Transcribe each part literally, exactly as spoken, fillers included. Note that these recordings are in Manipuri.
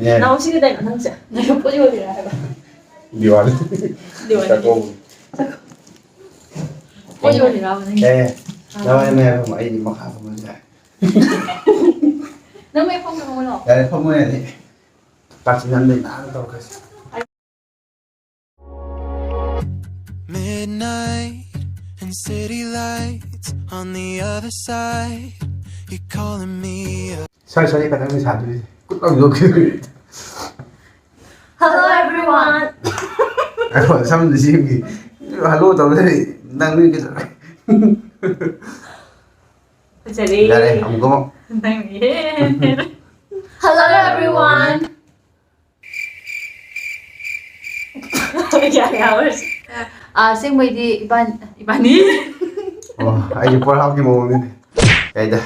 ꯅꯥꯎ, ꯁꯤ ꯀꯩꯗꯧꯅꯣ ꯅꯪꯁꯦ? ꯅꯪ ꯄꯣꯠ ꯌꯣꯜꯂꯤꯔꯥ ꯍꯥꯏꯕ? ꯗꯤꯋꯥꯂꯤ꯫ ꯗꯤꯋꯥꯂꯤ꯫ ꯆꯥꯛꯀꯧꯕ꯫ ꯄꯣꯠ ꯌꯣꯜꯂꯤꯔꯥꯕ ꯅꯪ? ꯑꯦ, ꯅꯃꯥꯏ ꯃꯌꯥꯏ ꯐꯝꯃ ꯑꯩꯗꯤ ꯃꯈꯥ ꯐꯝꯃ ꯌꯥꯏ꯫ ꯅꯪ ꯃꯌꯥꯏ ꯐꯝꯒꯅꯨ꯫ ꯌꯥꯔꯦ, ꯐꯝꯃꯣ ꯌꯥꯔꯦ꯫ ꯀꯥꯆꯤꯟ ꯑꯃꯗꯩ ꯅꯥꯟꯅ ꯇꯧꯔꯛꯀꯦꯁꯦ꯫ Midnight and city lights on the other side. You're calling me up. ꯁꯥꯔ, ꯁꯥꯔ, ꯈꯛꯇꯪꯅꯤ ꯁꯥꯗꯣꯏꯁꯦ꯫ ꯀꯨꯠ ꯂꯥꯎ ꯌꯣꯛꯈꯤꯕ꯫ Hello everyone. ꯑꯩꯈꯣꯏ ꯁꯝꯗꯨ ꯁꯦꯝꯒꯦ꯫ ꯍꯜꯂꯣ ꯇꯧ ꯂꯩꯔꯦ꯫ ꯅꯪ ꯅꯣꯏ ꯀꯩꯗꯧꯔꯦ? ꯐꯖꯔꯦ꯫ ꯌꯥꯔꯦ, ꯑꯃꯨꯛꯀ ꯑꯃꯨꯛ꯫ ꯅꯪꯅ ꯍꯦꯟꯅ ꯍꯦꯜꯂꯦ꯫ Hello everyone. ꯌꯥꯔꯦ, ꯌꯥꯔꯦ꯫ ꯑ, ꯑꯁꯦꯡꯕꯩꯗꯤ ꯏꯕꯥꯟ-, ꯏꯕꯥꯅꯤ꯫ ꯑꯣ, ꯑꯩꯗꯤ ꯄꯣꯔꯍꯥꯞꯀꯤ ꯃꯑꯣꯡꯅꯤꯅꯦ꯫ ꯀꯩꯗ?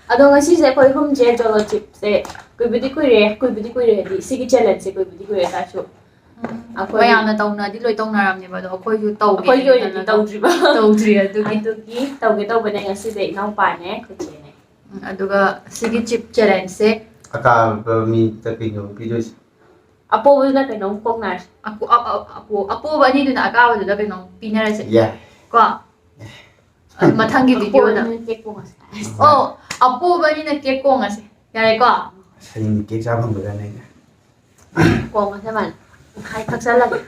ꯑꯗꯣ ꯉꯁꯤꯁꯦ ꯑꯩꯈꯣꯏ ꯑꯍꯨꯝꯁꯦ ꯖꯣꯂꯣ ꯆꯤꯞꯁꯦ ꯀꯨꯏꯕꯨꯗꯤ ꯀꯨꯏꯔꯦ, ꯀꯨꯏꯕꯨꯗꯤ ꯀꯨꯏꯔꯦ ꯍꯥꯏꯗꯤ ꯁꯤꯒꯤ ꯆꯦꯂꯦꯟꯖꯁꯦ ꯀꯨꯏꯕꯨꯗꯤ ꯀꯨꯏꯔꯦ ꯇꯥꯔꯁꯨ ꯎꯝ, ꯑꯩꯈꯣꯏ ꯃꯌꯥꯝꯅ ꯇꯧꯅꯗꯤ ꯂꯣꯏ ꯇꯧꯅꯔꯝꯅꯦꯕ, ꯑꯗꯣ ꯑꯩꯈꯣꯏꯁꯨ ꯇꯧꯒꯦ ꯑꯩꯈꯣꯏꯒꯤ ꯑꯣꯏꯅꯗꯤ ꯈꯜꯂꯒ ꯇꯧꯗ꯭ꯔꯤꯕ꯫ ꯇꯧꯗ꯭ꯔꯤ, ꯑꯗꯨꯒꯤ꯫ ꯑꯗꯨꯒꯤ ꯇꯧꯒꯦ ꯇꯧꯕꯅꯦ ꯉꯁꯤꯁꯦ ꯏꯅꯥꯎꯄꯥꯅꯦ, ꯑꯩꯈꯣꯏ ꯆꯦꯅꯦ꯫ ꯎꯝ, ꯑꯗꯨꯒ ꯁꯤꯒꯤ ꯆꯤꯞ ꯆꯦꯂꯦꯟꯖꯁꯦ ꯑꯀꯥꯕ ꯃꯤꯗ ꯀꯩꯅꯣ ꯄꯤꯗꯣꯏꯁꯦ? ꯑꯄꯣꯕꯗꯨꯅ ꯀꯩꯅꯣꯝ ꯀꯣꯛꯅꯔꯁꯤ꯫ ꯑꯀꯣ-, ꯑ-, ꯑ-, ꯑꯄꯣ-, ꯑꯄꯣꯕ ꯑꯅꯤꯗꯨꯅ ꯑꯀꯥꯕꯗꯨꯗ ꯀꯩꯅꯣꯝ ꯄꯤꯅꯔꯁꯦ꯫ ꯌꯥꯏ꯫ ꯀꯣ? ꯑꯗꯨ ꯃꯊꯪꯒꯤ ꯚꯤꯗꯤꯑꯣꯗ꯫ ꯑꯄꯣꯕ ꯑꯅꯤꯅ ꯀꯦꯛ ꯀꯣꯡꯉꯁꯦ꯫ ꯑꯣ, ꯑꯄꯣꯕ ꯑꯅꯤꯅ ꯀꯦꯛ ꯀꯣꯡꯉꯁꯦ꯫ ꯌꯥꯔꯦꯀꯣ? ꯍꯌꯦꯡꯗꯤ ꯀꯦꯛ ꯆꯥ ꯐꯪꯒꯗ꯭ꯔꯅꯦ ꯑꯩꯅ? ꯀꯣꯡꯉꯁꯦ ꯃꯥꯅ꯫ ꯃꯈꯥꯏ ꯊꯛꯆꯜꯂꯒꯦ꯫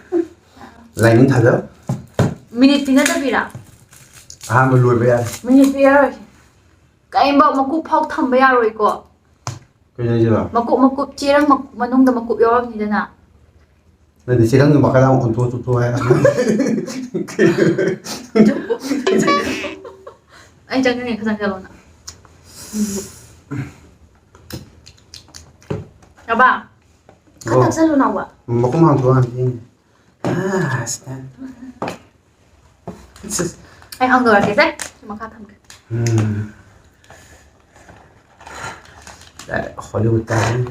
ꯂꯥꯏꯅꯤꯡ ꯊꯥꯖ꯫ ꯃꯤꯅꯤꯠ ꯄꯤꯅꯗꯕꯤꯔꯥ? ꯑꯍꯥꯟꯕ ꯂꯣꯏꯕ ꯌꯥꯔꯦ꯫ ꯃꯤꯅꯤꯠ ꯄꯤꯔꯔꯣꯏꯁꯦ꯫ ꯀꯩꯝꯕ ꯃꯀꯨꯞ ꯐꯥꯎ ꯊꯝꯕ ꯌꯥꯔꯣꯏꯀꯣ꯫ ꯀꯩꯅꯣ ꯍꯥꯏꯁꯤꯕꯣ? ꯃꯀꯨꯞ, ꯃꯀꯨꯞ, ꯆꯦꯔꯪ ꯃꯀꯨꯞ ꯃꯅꯨꯡꯗ ꯃꯀꯨꯞ ꯌꯥꯎꯔꯝꯅꯤꯗꯅ꯫ ꯅꯠꯇꯦ, ꯆꯦꯔꯪꯗꯣ ꯃꯈꯥꯗ ꯑꯃꯨꯛ ꯑꯣꯟꯊꯣꯛꯑ ꯆꯨꯞꯊꯣꯛꯑꯣ ꯍꯥꯏꯔ꯫ ꯑꯩ ꯆꯪꯉꯦ, ꯈꯤꯇꯪ ꯆꯠꯂꯣꯅ꯫ ꯌꯥꯕ? ꯈꯔ ꯑꯣ꯫ ꯊꯛꯆꯜꯂꯨ, ꯅꯥꯎꯕ꯫ ꯃꯈꯨꯝ ꯍꯥꯡꯗꯣꯛꯑꯣ ꯍꯥꯟꯅ ꯌꯦꯡꯒꯦ꯫ ꯑꯥ, ꯁꯤꯗ꯫ ꯑꯩ ꯍꯥꯡꯗꯣꯔꯛꯀꯦꯁꯦ꯫ ꯁꯤ ꯃꯈꯥ ꯊꯝꯒꯦ꯫ ꯎꯝ꯫ ꯌꯥꯔꯦ, ꯍꯣꯂꯤꯋꯨꯗ ꯇꯥꯔꯦ꯫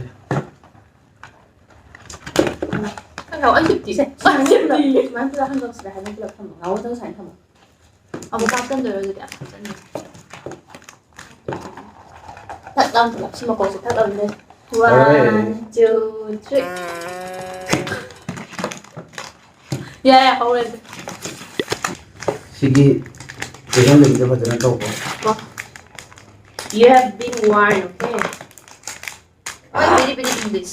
ꯀꯩꯅꯣ, ꯑꯩ ꯁꯤꯞꯇꯤ꯫ ꯁꯦ, ꯑꯩ ꯁꯤꯞꯇꯤ꯫ ꯁꯨꯃꯥꯏꯅ ꯄꯨꯂꯞ ꯍꯥꯡꯗꯣꯛꯁꯤꯔꯥ ꯍꯥꯏꯕ, ꯄꯨꯂꯞ ꯊꯝꯃꯣ꯫ ꯅꯥꯎꯕꯗꯣ ꯁꯨꯃꯥꯏꯅ ꯊꯝꯃꯣ꯫ ꯑꯃꯨꯛ ꯍꯥꯞꯆꯟꯗꯣꯏꯔꯣ ꯑꯗꯨꯗꯤ? ꯍꯥꯞꯆꯟꯗꯣꯏꯅꯦ꯫ ꯇꯝ ꯁꯤ ꯃꯀꯣꯛꯁꯦ ꯊꯛꯑꯕꯅꯦ꯫ ꯍꯣꯏ꯫ One, two, three. ꯌꯥꯔꯦ, ꯍꯧꯔꯁꯦ꯫ ꯁꯤꯒꯤ ꯆꯦꯛꯁꯤꯟꯗꯕꯤꯗ ꯐꯖꯅ ꯇꯧꯀꯣ꯫ ꯀꯣ꯫ You have been warned, okay? Why very, very English?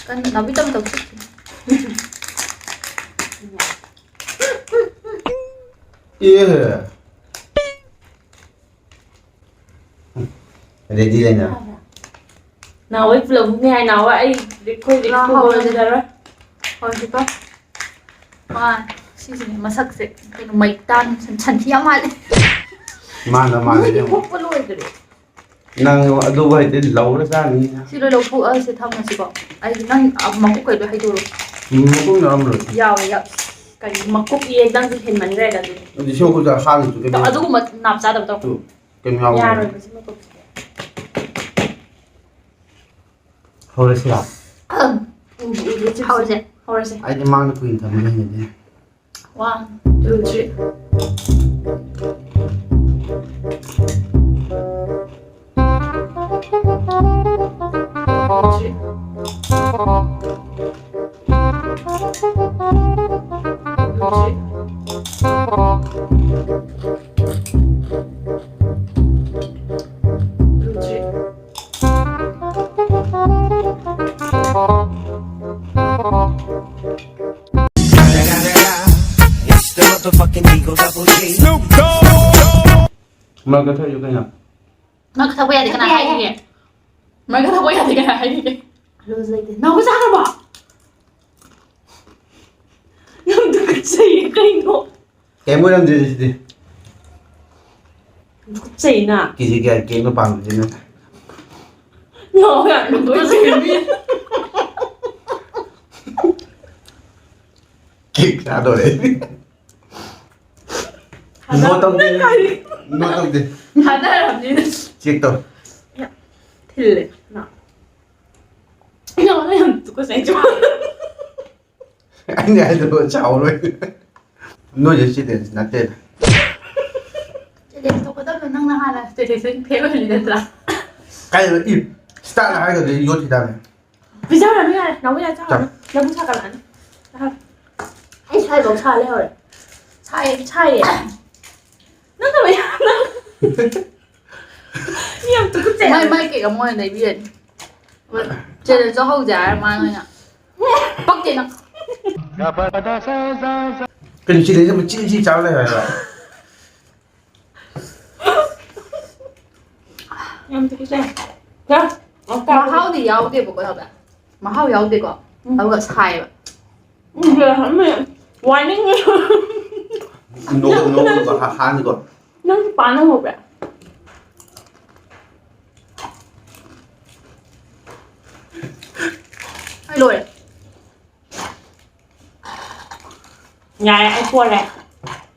ꯀꯟꯅ ꯅꯥꯎꯕꯤ ꯇꯝ ꯇꯧꯁꯤ꯫ ꯑꯦ꯫ Ready ꯂꯩꯅ꯫ ꯅꯥꯎꯕꯤ ꯄꯨꯂꯞꯅꯦ ꯍꯥꯏ, ꯅꯥꯎꯕꯤ ꯑꯩ ꯑꯩꯈꯣꯏꯗꯤ ꯉꯥ ꯐꯨꯕ ꯍꯧꯔꯁꯦ꯫ ꯉꯝꯖꯔꯣꯏ꯫ ꯍꯧꯔꯁꯤꯀꯣ꯫ ꯃꯥ ꯁꯤꯁꯤꯅꯦ ꯃꯁꯛꯁꯦ ꯀꯩꯅꯣ ꯃꯩꯇꯥꯟ ꯁꯟ-, ꯁꯟꯊꯤ ꯌꯥꯝ ꯃꯥꯜꯂꯦ꯫ ꯃꯥꯅ ꯃꯥꯜꯂꯦ ꯃꯣꯏꯗꯤ ꯌꯦꯡꯉꯣ꯫ ꯈꯣꯛꯄ ꯂꯣꯏꯈ꯭ꯔꯦ꯫ ꯅꯪ ꯑꯗꯨꯕꯨ ꯍꯥꯏꯗꯤ ꯂꯧꯔ ꯆꯥꯅꯤ꯫ ꯁꯤ ꯂꯣꯏ ꯂꯧꯊꯣꯛꯑꯁꯦ ꯊꯝꯃꯁꯤꯀꯣ꯫ ꯑꯩ ꯅꯪ ꯃꯀꯨꯞ ꯀꯩꯗꯣ ꯍꯩꯗꯣꯔꯣ꯫ ꯎꯝ, ꯃꯀꯨꯞ ꯌꯥꯎꯔꯝꯂꯣꯏ꯫ ꯌꯥꯎꯋꯦ, ꯌꯥꯎ-, ꯀꯔꯤ ꯃꯀꯨꯞ ꯌꯦ ꯅꯪꯁꯨ ꯍꯦꯟꯃꯟꯈ꯭ꯔꯦꯗ ꯑꯗꯨꯗꯤ꯫ ꯑꯗꯨꯗꯤ ꯁꯤ ꯃꯀꯨꯞꯁꯦ ꯍꯥꯞꯅꯁꯨ ꯀꯩꯅꯣ꯫ ꯑꯗꯨꯒꯨꯝꯕ ꯅꯥꯞ ꯆꯥꯗꯕ ꯇꯧ꯫ ꯇꯨ, ꯀꯩꯅꯣ ꯌꯥꯎꯕꯅꯦ꯫ ꯌꯥꯔꯣꯏꯕ ꯁꯤ ꯃꯀꯨꯞꯁꯤꯗꯤ꯫ ꯍꯧꯔꯁꯤꯔꯥ? ꯎꯝ, ꯎꯝ, ꯎꯝ, ꯍꯧꯔꯁꯦ, ꯍꯧꯔꯁꯦ꯫ ꯑꯩꯗꯤ ꯃꯥꯡꯗ ꯀꯨꯏꯅ ꯊꯝꯕ ꯍꯩꯅꯗꯦ꯫ One, two, three. ꯃꯔꯛꯇ ꯊꯛꯏꯗꯣ ꯀꯩꯅꯣ? ꯃꯔꯛꯇ ꯊꯛꯄ ꯌꯥꯗꯦ ꯀꯅꯥ ꯍꯥꯏꯔꯤꯒꯦ? ꯃꯔꯛꯇ ꯊꯛꯄ ꯌꯥꯗꯦ ꯀꯅꯥ ꯍꯥꯏꯔꯤꯒꯦ? ꯂꯣꯟꯁꯨ ꯂꯩꯇꯦ꯫ ꯅꯥꯎꯕ ꯆꯥꯈ꯭ꯔꯕꯣ? ꯌꯥꯝ ꯇꯨꯀꯠꯆꯩꯌꯦ ꯀꯩꯅꯣ? ꯀꯩꯝ ꯑꯣꯏꯔꯝꯗ꯭ꯔꯦ ꯁꯤꯗꯤ꯫ ꯇꯨꯀꯠꯆꯩꯅ꯫ ꯀꯦꯖꯤ ꯀꯌꯥ ꯀꯦꯛꯅꯣ ꯄꯥꯝꯃꯤꯁꯤꯅ? ꯅꯣ, ꯌꯥꯝ ꯇꯨꯀꯠꯆꯩ꯫ ꯀꯦꯛ ꯆꯥꯗꯣꯔꯦ꯫ ꯅꯣ ꯇꯧꯗꯦ꯫ ꯅꯣ ꯇꯧꯗꯦ꯫ ꯊꯥꯗꯔꯕꯅꯤꯅ꯫ ꯆꯦꯛ ꯇꯧ꯫ ꯊꯤꯜꯂꯦ꯫ ꯅꯥ꯫ ꯅꯥ, ꯌꯥꯝ ꯇꯨꯀꯠꯆꯩ꯫ ꯑꯩꯅ ꯍꯥꯏꯗ꯭ꯔꯣ ꯆꯥꯎꯔꯣꯏ꯫ ꯅꯣꯏꯁꯦ students ꯅꯠꯇꯦꯗ꯫ ꯇꯧꯒꯗꯕꯗꯣ ꯅꯪꯅ ꯍꯥꯟꯅ ꯁ꯭ꯇꯦꯇꯁꯇ ꯐꯦꯜ ꯑꯣꯏꯔꯤꯅꯤ ꯅꯠꯇ꯭ꯔꯥ? ꯀꯥꯏꯗꯅꯣ? ꯏ, ꯁ꯭ꯇꯥꯔꯅ ꯍꯥꯏꯒꯗ꯭ꯔꯗꯤ ꯌꯣꯠꯈꯤꯗꯥꯃꯦ꯫ ꯄꯤꯖꯔꯅꯨ ꯌꯥꯔꯦ, ꯅꯥꯎꯕ ꯌꯥꯔꯦ, ꯆꯥꯔꯅꯨ꯫ ꯆꯥ꯫ ꯅꯕꯨ ꯁꯥꯒꯠꯂꯛꯑꯅꯤ꯫ ꯆꯥꯔꯣ꯫ ꯑꯩ ꯁ꯭ꯋꯥꯏꯐꯥꯎ ꯁꯥ ꯂꯩꯍꯧꯔꯦ꯫ ꯁꯥꯏꯌꯦ, ꯁꯥꯏꯌꯦ꯫ ꯅꯪ ꯀꯃꯥꯏꯅ, ꯅꯪ ꯃꯤ ꯌꯥꯝ ꯇꯨꯀꯠꯆꯩ ꯃꯥꯏ, ꯍꯥꯏꯕ꯫ ꯃꯥꯏ ꯀꯦꯛ ꯑꯃ ꯑꯣꯏꯅ ꯂꯩꯕꯤꯔꯅꯤ꯫ ꯆꯦꯂꯦꯟꯖ ꯇꯧꯍꯧꯁꯦ ꯍꯥꯏꯔ ꯃꯥꯅ ꯑꯣꯏꯅ꯫ ꯄꯛꯇꯦ ꯅꯪ꯫ ꯀꯩꯅꯣ ꯁꯤꯗꯩꯁꯤꯗ ꯃꯆꯤ ꯃꯆꯤ ꯆꯥꯔ ꯂꯩꯔꯦ ꯍꯥꯏꯕ꯫ ꯌꯥꯝ ꯇꯨꯀꯠꯆꯩ꯫ ꯆꯥ꯫ ꯃꯍꯥꯎꯗꯤ ꯌꯥꯎꯗꯦꯕꯀꯣ, ꯌꯥꯎꯕ꯫ ꯃꯍꯥꯎ ꯌꯥꯎꯗꯦꯀꯣ꯫ ꯎꯝ꯫ ꯑꯗꯨꯒ ꯁꯥꯏꯌꯦꯕ꯫ ꯎꯝ, ꯋꯥꯔꯅꯤꯡ꯫ ꯅꯣꯛ-, ꯅꯣꯛ-, ꯅꯣꯛ-, ꯍꯥ-, ꯍꯥꯟꯅꯤꯀꯣ꯫ ꯅꯪꯁꯨ ꯄꯥꯅ ꯍꯧꯕ꯭ꯔꯥ? ꯑꯩ ꯂꯣꯏꯔꯦ꯫ ꯌꯥꯔꯦ, ꯑꯩ ꯄꯣꯔꯦ꯫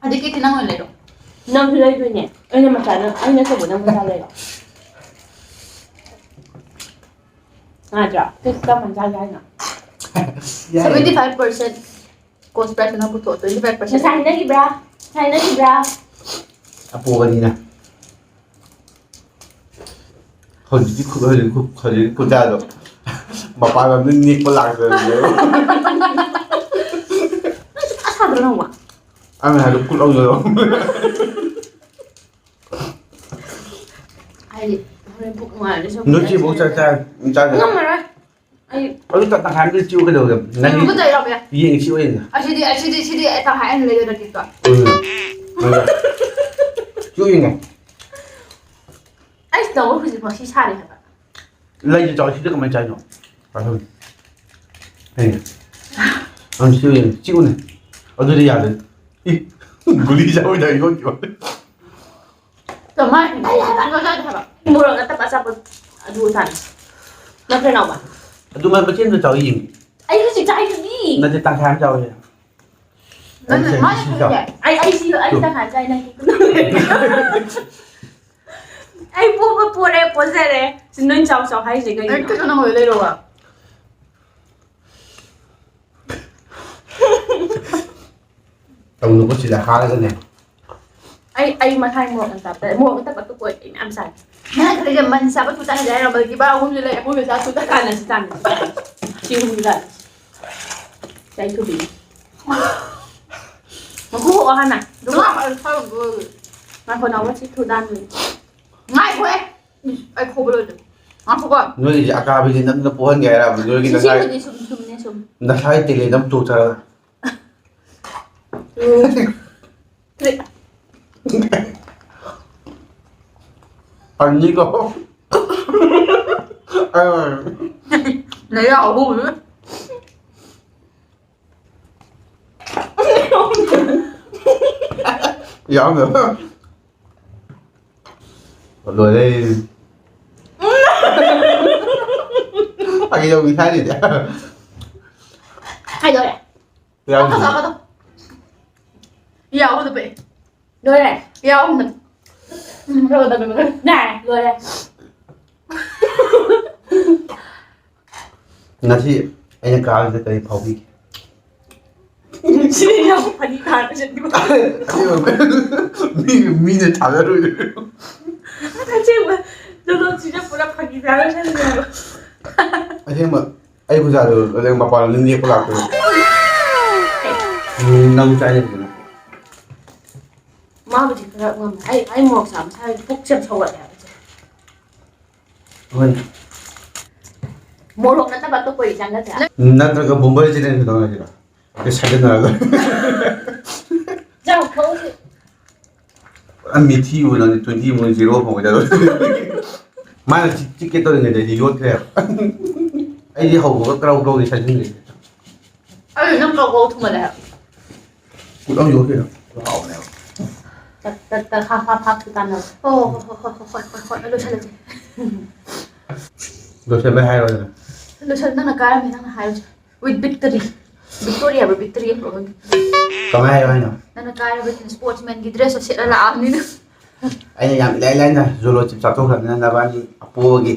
ꯑꯗꯨꯗꯤ ꯀꯦꯛꯇꯤ ꯅꯪ ꯑꯣꯏꯅ ꯂꯩꯔꯣ꯫ ꯅꯪꯁꯨ ꯂꯩꯗꯣꯏꯅꯦ꯫ ꯑꯩꯅ ꯃꯆꯥ, ꯅꯪ, ꯑꯩꯅ ꯑꯆꯧꯕ, ꯅꯪ ꯃꯆꯥ ꯂꯩꯔꯣ꯫ ꯅꯠꯇ꯭ꯔꯥ? ꯀꯦꯛ ꯀꯔꯝꯕ ꯆꯥꯒꯦ ꯍꯥꯏꯅꯣ? ꯌꯥꯏꯌꯦ꯫ Seventy five percent cost price ꯅꯪ ꯄꯨꯊꯣꯛꯑꯣ, twenty five percent꯫ ꯉꯁꯥꯏ ꯍꯥꯏꯅꯈꯤꯕ꯭ꯔꯥ? ꯉꯁꯥꯏ ꯍꯥꯏꯅꯈꯤꯕ꯭ꯔꯥ? ꯑꯄꯣꯕꯅꯤꯅ꯫ ꯍꯧꯖꯤꯛꯇꯤ ꯈꯨ-, ꯍꯧꯖꯤꯛ ꯈꯨ-, ꯍꯧꯖꯤꯛ ꯈꯨꯟꯖꯥꯗꯣ ꯃꯄꯥꯟ ꯂꯝꯗ ꯅꯦꯛꯄ ꯂꯥꯛꯇꯣꯏꯅꯦꯕ꯫ ꯅꯪ ꯁꯨꯡꯁꯥ ꯁꯥꯗ꯭ꯔꯣ ꯅꯪꯕꯣ? ꯑꯩꯅ ꯍꯥꯏꯗꯣ ꯀꯨꯠ ꯂꯧꯖꯔꯣ꯫ ꯍꯥꯏꯗꯤ ꯍꯣꯔꯦꯟ ꯄꯨꯛ ꯅꯨꯡꯉꯥꯏꯔꯗꯤ ꯁꯨꯝ ꯅꯣꯏ ꯆꯦꯐꯧ ꯆꯥꯛ ꯆꯥ-, ꯆꯥꯗ꯭ꯔꯣ? ꯉꯝꯃꯔꯣꯏ꯫ ꯑꯩ ꯑꯗꯨ ꯇ-, ꯇꯪꯈꯥꯏ ꯑꯃꯗꯤ ꯆꯤꯛꯎ ꯀꯩꯗꯧꯒꯦ? ꯅꯪꯒꯤ ꯇꯨꯀꯠꯆꯩ ꯂꯥꯎꯕ ꯌꯥꯏ꯫ ꯌꯦꯡ ꯆꯤꯛꯎ ꯌꯦꯡꯒꯦ꯫ ꯑꯁꯤꯗꯤ, ꯑꯁꯤꯗꯤ, ꯁꯤꯗꯤ ꯑꯩ ꯇꯪꯈꯥꯏ ꯑꯃ ꯂꯩꯔꯦ ꯅꯪꯒꯤꯗꯣ꯫ ꯎꯝ꯫ ꯅꯪꯒꯤ꯫ ꯆꯤꯛꯎ ꯌꯦꯡꯒꯦ꯫ ꯑꯩ ꯁꯤꯗ ꯍꯧꯖꯤꯛ ꯃꯁꯤ ꯁꯥꯔꯤ ꯍꯥꯏꯕ꯫ ꯂꯩꯁꯦ ꯆꯥꯎ, ꯁꯤꯗ ꯀꯃꯥꯏꯅ ꯆꯥꯏꯅꯣ? ꯄꯥꯏꯈꯠꯂꯨ꯫ ꯍꯦꯡ꯫ ꯑꯪ ꯆꯤꯛꯎ ꯌꯦꯡꯒꯦ꯫ ꯆꯤꯛꯎꯅꯦ꯫ ꯑꯗꯨꯗꯤ ꯌꯥꯗꯦ꯫ ꯏ, ꯒꯨꯂꯤ ꯆꯥꯕꯩ ꯇꯥꯏꯞ ꯌꯣꯠꯈꯤꯕ꯫ ꯀꯃꯥꯏ? ꯑꯩ ꯍꯥꯏꯕ꯫ ꯁꯨꯡꯆꯥ ꯆꯥꯗꯦ ꯍꯥꯏꯕ꯫ ꯃꯣꯔꯣꯛ ꯅꯠꯇꯕ ꯑꯆꯥꯄꯣꯠ ꯑꯗꯨ ꯆꯥꯅꯤ꯫ ꯅꯠꯇ꯭ꯔ ꯏꯅꯥꯎꯕ? ꯑꯗꯨ ꯃꯥ ꯃꯆꯦꯠ ꯑꯝꯇ ꯆꯥꯎ ꯌꯦꯡꯒꯦ꯫ ꯑꯩ ꯍꯧꯖꯤꯛ ꯆꯥꯏꯗꯨꯗꯤ꯫ ꯅꯠꯇꯦ, ꯇꯪꯈꯥꯏ ꯑꯃ ꯆꯥꯎ ꯌꯦꯡꯒꯦ꯫ ꯅꯪꯅ ꯃꯥꯅ ꯁꯤ ꯆꯥꯎ꯫ ꯈꯪꯗꯦ꯫ ꯑꯩ, ꯑꯩ ꯁꯤ, ꯑꯩ ꯇꯨ꯫ ꯇꯪꯈꯥꯏ ꯆꯥꯏ ꯅꯪꯒꯤ꯫ ꯑꯩ ꯄꯣꯕ ꯄꯣꯔꯦ, ꯄꯣꯖꯔꯦ꯫ ꯁꯤ ꯅꯣꯏ ꯆꯥꯎ ꯆꯥꯎ ꯍꯥꯏꯁꯦ ꯀꯩꯒꯤꯅꯣ? ꯑꯩ ꯀꯩꯅꯣ ꯅꯪ ꯑꯣꯏ ꯂꯩꯔꯣꯕ꯫ ꯇꯧꯅꯨꯀꯣ ꯁꯤꯗ ꯍꯥꯏꯔꯒꯅꯦ꯫ ꯑꯩ ꯃꯊꯥꯏ ꯃꯣꯔꯣꯛ ꯌꯥꯝ ꯆꯥꯕ ꯇꯜꯂꯦ꯫ ꯃꯣꯔꯣꯛ ꯅꯠꯇꯕ ꯑꯇꯣꯞꯄ ꯑꯩ ꯃꯌꯥꯝ ꯆꯥꯏ꯫ ꯅꯪ ꯈꯜꯂꯤꯁꯦ ꯃꯟ ꯆꯥꯕ ꯇꯨ ꯆꯥꯅꯤꯡꯗꯦ ꯍꯥꯏꯔꯣ? ꯃꯜꯒꯤ ꯕꯥ ꯑꯍꯨꯝꯁꯨ ꯂꯩ, ꯑꯍꯨꯝꯁꯨ ꯆꯥ ꯇꯨ ꯆꯥ-, ꯀꯥꯟꯅꯁꯤ ꯆꯥꯅꯤ꯫ ꯁꯤ ꯑꯍꯨꯝꯁꯤ ꯆꯥꯅꯤ꯫ ꯆꯥꯏ ꯊꯨꯕꯤ꯫ ꯃꯀꯨ ꯈꯣꯛꯑꯣ ꯍꯥꯟꯅ꯫ ꯑꯗꯨꯒ ꯉꯥ ꯐꯖꯅ ꯊꯥꯛꯑꯝꯒ ꯂꯣꯏꯔꯦ꯫ ꯉꯥꯏꯈꯣ, ꯅꯥꯎꯕ ꯁꯤ ꯊꯨꯗꯥꯟꯕꯅꯤ꯫ ꯉꯥꯏꯈꯣꯍꯦ! ꯏꯁ, ꯑꯩ ꯈꯣꯕ ꯂꯣꯏꯗ꯭ꯔꯤ꯫ ꯉꯥꯏꯈꯣꯀꯣ꯫ ꯅꯣꯏꯒꯤꯁꯦ ꯑꯀꯥꯕꯤꯁꯦ ꯅꯝꯅ ꯄꯣꯛꯍꯟꯒꯦ ꯍꯥꯏꯔꯕ? ꯅꯣꯏꯒꯤ ꯅꯁꯥꯏ, ꯁꯤꯁꯤꯕꯨꯗꯤ ꯁꯨꯝ, ꯁꯨꯝꯅꯦ, ꯁꯨꯝ꯫ ꯅꯁꯥꯏ talent ꯑꯃ ꯄꯨꯊꯣꯛꯆꯔꯒ꯫ ꯎꯝ꯫ ꯑꯅꯤꯀꯣ꯫ ꯅꯌꯥ ꯑꯍꯨꯝ꯫ ꯌꯥꯝꯅ꯫ ꯂꯣꯏꯔꯦ꯫ ꯐꯥꯒꯤ ꯇꯧꯕꯤ ꯊꯥꯏꯅꯤꯗꯤ꯫ ꯍꯥꯏꯗꯣꯔꯦ꯫ ꯌꯥꯎꯗꯦ꯫ ꯀꯥꯈꯠꯂꯣ, ꯀꯥꯈꯠꯂꯣ꯫ ꯌꯥꯎꯗꯕ꯫ ꯂꯣꯏꯔꯦ꯫ ꯌꯥꯎꯗꯕ꯫ ꯎꯝ, ꯂꯣꯏꯔꯦ꯫ ꯂꯣꯏꯔꯦ꯫ ꯉꯁꯤ ꯑꯩꯅ ꯀꯥꯕꯁꯤꯗ ꯀꯔꯤ ꯐꯥꯎꯕꯤꯒꯦ? ꯁꯤ ꯌꯥꯝ ꯐꯅꯤ ꯇꯥꯔꯦ, ꯁꯤꯗꯤ꯫ ꯑꯁꯦꯡꯕ ꯃꯤ, ꯃꯤꯅ ꯊꯥꯖꯔꯣꯏꯗꯣꯏꯅꯦ꯫ ꯑꯁꯦꯡꯕ ꯖꯣꯂꯣꯟꯁꯤꯁꯨ ꯄꯨꯔꯥ ꯐꯅꯤ ꯇꯥꯔꯦ, ꯁꯤꯗꯤ꯫ ꯑꯁꯦꯡꯕ ꯑꯩ ꯈꯨꯖꯥꯗꯣ ꯑꯗꯩ ꯃꯄꯥꯟ ꯂꯝꯗ ꯅꯦꯛꯄ ꯂꯥꯛꯇꯣꯏꯅꯦ꯫ ꯎꯝ, ꯅꯪ ꯆꯥꯏꯅ ꯐꯖꯅ꯫ ꯃꯥꯕꯨꯗꯤ ꯈꯔ ꯉꯝꯃꯦ꯫ ꯑꯩ, ꯑꯩ ꯃꯣꯔꯣꯛ ꯆꯥꯕ ꯁꯥꯏ ꯄꯨꯛꯁꯦ ꯌꯥꯝ ꯁꯧꯒꯠꯂꯦ ꯍꯥꯏꯕ꯫ ꯍꯣꯏ꯫ ꯃꯣꯔꯣꯛ ꯅꯠꯇꯕ ꯑꯇꯣꯞꯄ ꯏꯟꯁꯥꯡ ꯅꯠꯇ꯭ꯔꯥ? ꯅꯠꯇ꯭ꯔꯒ ꯕꯣꯝꯕꯔ ꯆꯤꯂꯦꯟ ꯈꯛꯇꯪ ꯍꯥꯏꯁꯤꯔꯣ? ꯑꯩꯈꯣꯏ ꯁꯥꯏꯒꯠꯅꯔꯒ꯫ ꯆꯥꯎ, ꯊꯣꯛꯎꯁꯤ꯫ ꯄꯨꯔꯥ ꯃꯤꯊꯤ ꯑꯣꯏꯅ twenty ꯑꯃꯨꯛ zero ꯐꯪꯉꯣꯏꯗꯕ꯫ ꯃꯥꯅ ꯆꯤ-, ꯆꯤꯛꯀꯦ ꯇꯧꯔꯤꯉꯩꯗ ꯑꯩꯗꯤ ꯌꯣꯠꯈ꯭ꯔꯦꯕ꯫ ꯑꯩꯗꯤ ꯍꯧꯕꯒ ꯀ꯭ꯔꯧ ꯀ꯭ꯔꯧꯗꯤ ꯁꯥꯏꯖꯤꯟꯈ꯭ꯔꯦ꯫ ꯑꯩ ꯅꯪ ꯀ꯭ꯔꯧ ꯀ꯭ꯔꯧ ꯊꯨꯝꯍꯜꯂꯦ ꯍꯥꯏꯕ꯫ ꯄꯨꯂꯞ ꯌꯣꯠꯈ꯭ꯔꯦ꯫ ꯍꯥꯎꯕꯅꯦꯕ꯫ ꯇꯠ, ꯇꯠ, ꯇꯠ, ꯍꯥ, ꯍꯥ, ꯍꯥ, ꯀꯥꯟꯅꯕ꯫ ꯍꯣ, ꯍꯣ, ꯍꯣ, ꯍꯣ, ꯍꯣ, ꯍꯣꯏ, ꯍꯣꯏ, ꯍꯣꯏ, ꯂꯣꯏꯁꯜꯂꯁꯦ꯫ ꯂꯣꯏꯁꯜꯂꯦ ꯍꯥꯏꯔꯣꯗꯅ꯫ ꯂꯣꯏꯁꯜ-, ꯅꯪꯅ ꯀꯥꯔꯝꯃꯤ, ꯅꯪꯅ ꯍꯥꯏꯔꯨꯁꯦ꯫ With victory. Victory ꯍꯥꯏꯕ꯭ꯔꯣ, victory ꯍꯥꯏꯕ꯭ꯔꯣ ꯈꯪꯗꯦ꯫ ꯀꯃꯥꯏ ꯍꯥꯏꯌꯣ ꯍꯥꯏꯅꯣ? ꯅꯪꯅ ꯀꯥꯔꯕꯅꯤꯅ sportsman ꯒꯤ dress ꯁꯦꯠꯂ ꯂꯥꯛꯑꯕꯅꯤꯅ꯫ ꯑꯩꯅ ꯌꯥꯝ ꯏꯂꯥꯏ ꯂꯥꯏꯅ ꯖꯣꯂꯣ ꯆꯤꯞ ꯆꯥꯊꯣꯛꯈ꯭ꯔꯕꯅꯤꯅ ꯅꯕꯥꯅꯤ ꯑꯄꯣꯒꯤ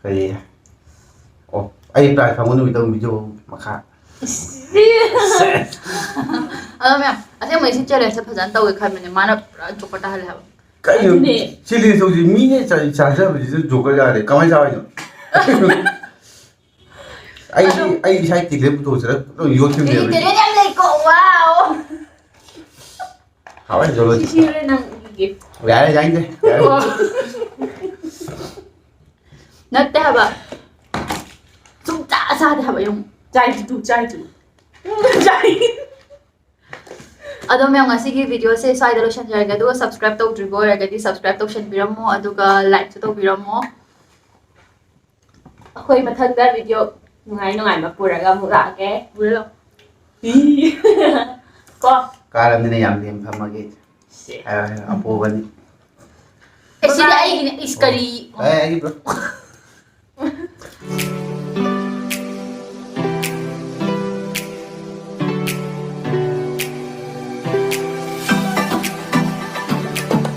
ꯀꯔꯤ? ꯑꯣ, ꯑꯩ prize ꯐꯪꯕ ꯅꯨꯃꯤꯠꯇꯣ video ꯃꯈꯥ꯫ ꯏꯁ꯫ ꯑꯗꯣ ꯃꯌꯥꯝ, ꯑꯁꯦꯡꯕꯩ ꯁꯤ ꯆꯦꯂꯦꯟꯖꯁꯦ ꯐꯖꯅ ꯇꯧꯒꯦ ꯈꯟꯕꯅꯦ, ꯃꯥꯅ ꯄꯨꯔꯥ ꯖꯣꯀꯔ ꯇꯥꯍꯜꯂꯦ ꯍꯥꯏꯕ꯫ ꯀꯩꯅꯣ ꯑꯗꯨꯅꯦ꯫ ꯁꯤ ꯂꯦꯟꯁ ꯇꯧꯁꯤ, ꯃꯤꯅ ꯆꯥ- ꯆꯥꯖꯕꯁꯤꯗ ꯖꯣꯀꯔ ꯌꯥꯔꯦ, ꯀꯃꯥꯏꯅ ꯆꯥꯎ ꯍꯥꯏꯅꯣ? ꯑꯩ ꯑꯩ ꯏꯁꯥꯒꯤ ꯇꯦꯂꯦꯟ ꯄꯨꯊꯣꯛꯁꯤꯔ ꯂꯣꯏ ꯌꯣꯠꯈꯤꯕꯅꯦꯕ꯫ ꯇꯦꯂꯦꯟ ꯌꯥꯝ ꯂꯩꯀꯣ, ꯋꯥꯎ꯫ ꯍꯥꯎꯋꯦ, ꯖꯣꯂꯣ꯫ ꯁꯤ ꯁꯤꯔꯦ ꯅꯪ ꯏꯒꯦ꯫ ꯌꯥꯔꯦ, ꯌꯥꯏꯗꯦ, ꯌꯥꯔꯦ꯫ ꯅꯠꯇꯦ ꯍꯥꯏꯕ꯫ ꯁꯨꯡꯆꯥ ꯆꯥꯗꯦ ꯍꯥꯏꯕ, ꯌꯦꯡꯉꯨ꯫ ꯆꯥꯏꯗꯨ, ꯆꯥꯏꯗꯨ꯫ ꯆꯥꯏ꯫ ꯑꯗꯣ ꯃꯌꯥꯝ, ꯉꯁꯤꯒꯤ ꯚꯤꯗꯤꯑꯣꯁꯦ ꯁ꯭ꯋꯥꯏꯗ ꯂꯣꯏꯁꯤꯟꯖꯔꯒꯦ, ꯑꯗꯨꯒ ꯁꯕꯁꯀ꯭ꯔꯥꯏꯕ ꯇꯧꯗ꯭ꯔꯤꯕ ꯑꯣꯏꯔꯒꯗꯤ ꯁꯕꯁꯀ꯭ꯔꯥꯏꯕ ꯇꯧꯁꯟꯕꯤꯔꯝꯃꯣ, ꯑꯗꯨꯒ ꯂꯥꯏꯛꯁꯨ ꯇꯧꯕꯤꯔꯝꯃꯣ꯫ ꯑꯩꯈꯣꯏ ꯃꯊꯪꯗ ꯚꯤꯗꯤꯑꯣ ꯅꯨꯡꯉꯥꯏ ꯅꯨꯡꯉꯥꯏꯕ ꯄꯨꯔꯒ ꯑꯃꯨꯛ ꯂꯥꯛꯑꯒꯦ꯫ ꯄꯨꯔꯣ꯫ ꯀꯣ꯫ ꯀꯥꯔꯕꯅꯤꯅ ꯌꯥꯝ ꯂꯦꯝ ꯐꯝꯃꯒꯦ꯫ ꯁꯦ꯫ ꯍꯥꯏꯔꯣ, ꯍꯥꯏꯔꯣ, ꯑꯄꯣꯕꯅꯤ꯫ ꯑꯦ, ꯁꯤꯗꯤ ꯑꯩꯒꯤꯅꯦ꯫ ꯏꯁ, ꯀꯔꯤ? ꯑꯦ, ꯑꯩꯒꯤ bro꯫